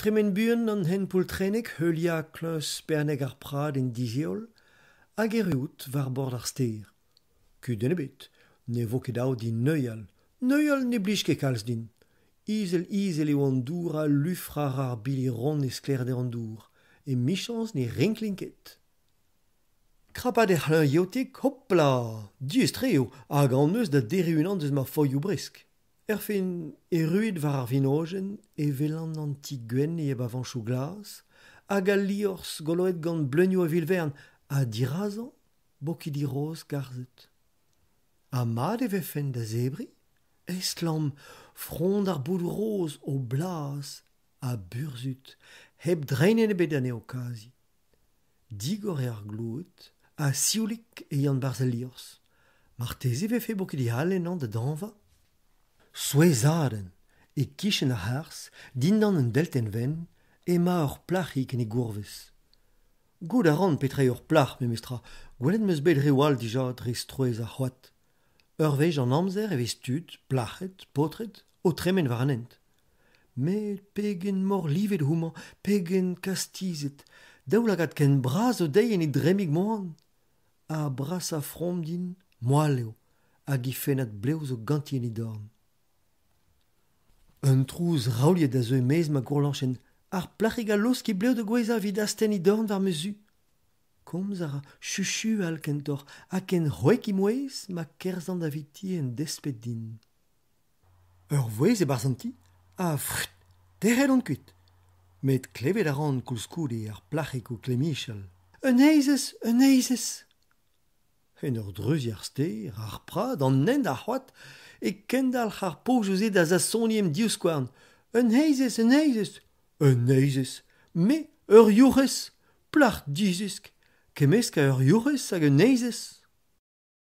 Tremen buan an hent poultrennek, heuliañ kleuz sperneg ar prad en disheol, hag erruout war bord ar stêr. Kudenn ebet, ne vo ket dav din neuial. Neuial ne blij ket kalz din. Izel-izel eo an dour ha lufrañ a ra ar bili ront e sklaerder an dour. Emichañs ne rinklin ket. Krapat er c'hleñv yeotek, hopla! Diaes-tre eo hag an eus da derriñ unan eus ma foilhoù bresk. Erfin, erruet war ar vinojenn e welan an ti gwenn e avanchoù glas hag al liorzh goloet gant bleunioù a-vil-vern ha dirazañ bokidi roz garzhet. Ha mat e vefen da zebriñ? Estlamm, frond ar boudoù roz, o blaz ha burzhud, hep draenenn ebet anezho kazi. Digor eo ar gloued ha sioulik e yan 'barzh al liorzh. Marteze e vefe bokidi all ennañ da dañva? Souezhadenn! E-kichen ar c'harzh, dindan un deltenn wenn, emañ ur plac'hig en he gourvez. Goût a ran petra eo ur plac'h memestra, gwelet 'm eus bet reoù all dija dre strouezh ar c'hoad. Ur wech an amzer e vez tud, plac'hed, paotred, o tremen war an hent. Met pegen morlivet homañ, pegen kastizet, daoulagad ken bras zo dezhi en he dremmig moan! Ar brasañ from din, moal eo, hag he fennad blev zo ganti en he dorn. Un trouz raouliet a zeu e-maez ma gourlañchenn. Ar plac'hig a laosk he blev da gouezhañ evit astenn he dorn war ma zu. Komz a ra chuchual kentoc'h ha ken c'hwek he mouezh ma kerzhan daveti en desped din. Ur vouezh e-barzh an ti ha frt tec'het on kuit. Met klevet a ran koulskoude ar plac'hig o klemmichal. Un heizez! Un heizez! En ur dreuziñ ar stêr, ar prad, an hent, ar c'hoad, e kendalc'h ar pozioù-se da zassoniñ em divskouarn. Un heizez! Un heizez! Un heizez! Me, ur yourc'hez! Plac'h dizesk! Kemmeskañ ur yourc'hez hag un heizez!